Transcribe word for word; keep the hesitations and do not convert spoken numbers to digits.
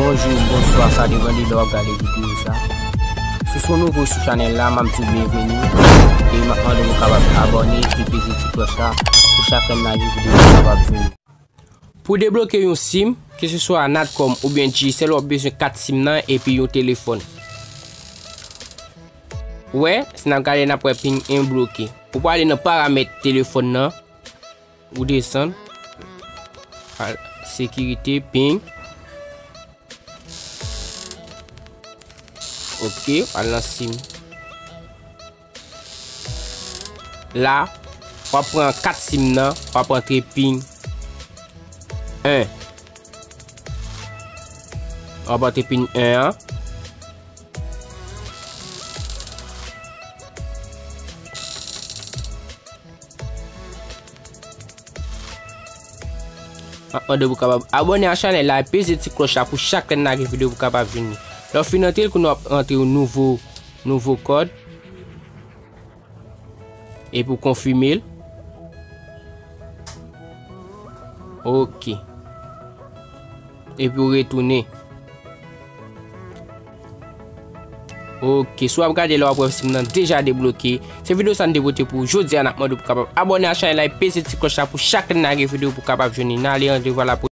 Bonjou, bonswa, sa depann de lè w ap gade videyo sa. Si w se yon nouvo sou chanèl la, m ap di w byenveni. E m ap mande w pou w kapab abòne e peze ti klòch la pou chak lè n lage videyo pou w kapab jwenn li. Pou debloke yon sim, keseswa Natcom oubyen Digicel, w ap bezwen kat sim nan epi yon telefòn. Ou wè, si n ap gade, n ap wè ping en bloke. Ou prale nan paramèt telefòn nan, ou desann, al sekirite, ping. Ok, al nan sim. La, w ap pran kat sim nan, w ap antre ping en. W ap antre ping en an. M ap mande w pou w kapab abòne a chanèl la, peze ti klòch la pou chak lè n lage videyo pou w kapab jwenn li. Lè w fin antre l, kounye a w ap antre yon nouvo, nouvo kòd. Epi w konfime l. Ok. Epi w retounen. Ok, si w ap gade la, w ap wè sim nan deja debloke. Se videyo sa n te pote pou w jodi a, n ap mande w pou w kapab abòne a chanèl la e peze ti klòch la pou chak lè n lage videyo pou w kapab jwenn li. N ale, randevou a la pwochèn.